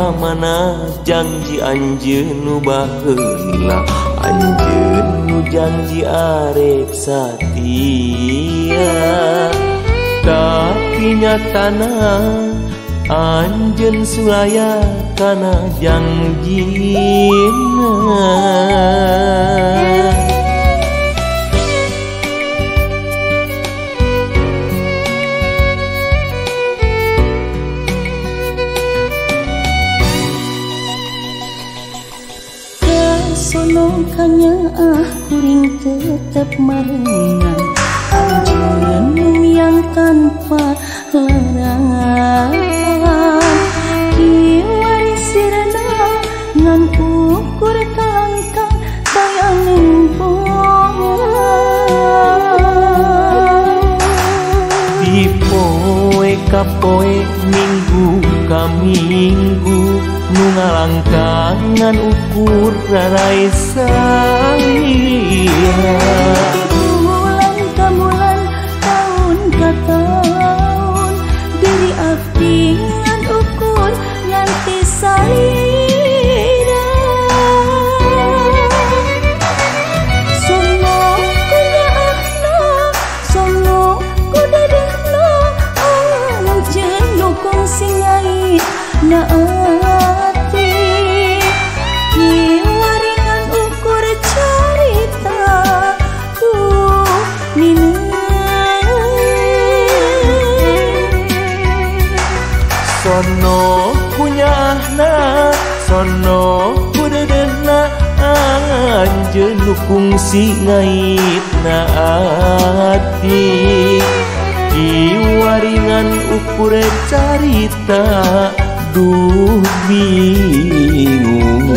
Ka mana janji anjeun nu baheula, anjeun nu janji arek satia. Tapi nyatana anjeun sulaya kana jangjina. Sono kanyaah kuring tetep marengan, anjeun yang tanpa larangan. Kiwari sirna ngan ukur kalangkang taya nembongan. Di poe ka poe minggu ka minggu, nu ngalangkangan ukur rarai salira. Bulan ka bulan tahun ka tahun, diri abdi ngan ukur nganti salira. Sono ku nyaahna, sono ku dadehna, anjeun nu kungsi ngaitna ati. Kiwaringan ukur carita duh mineng. Sono ku nyaahna, sono ku dedehna, anjeun nu kungsi ngaitna ati. Kiwaringan ukur carita duh bingung.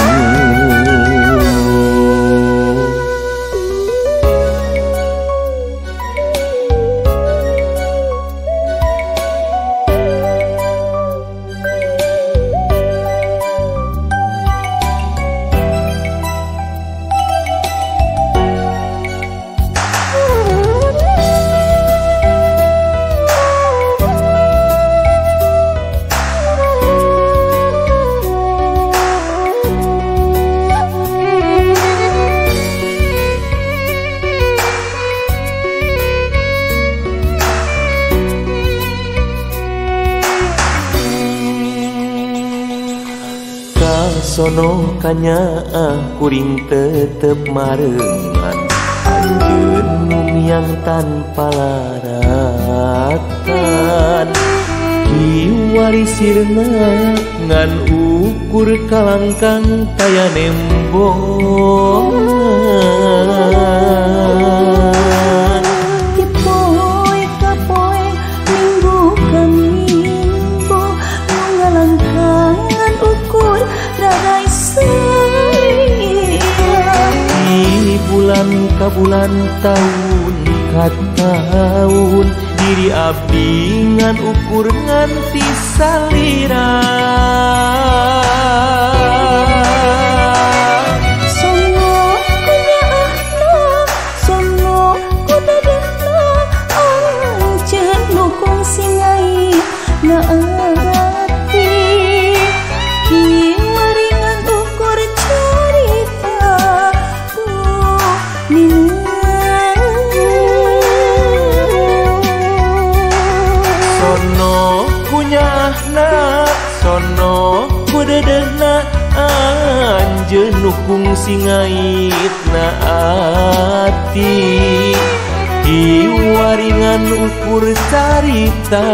Sono kanyaah kuring tetep marengan, anjeun nu miang tanpa laratan. Kiwari sirna ngan ukur kalangkang taya nembongan. Di poe ka poe minggu ka minggu, nu ngalangkangan ukur rarai salira. Di bulan ka bulan tahun ka tahun, diri abdi ngan ukur nganti salira. Sono ku nyaahna, sono ku dadehna, anjeun nu kungsi ngaitna ati. Kiwaringan ukur carita duh mineng. Sono ku nyaahna, sono ku dedehna, anjeun nu kungsi ngaitna ati. Kiwaringan ukur carita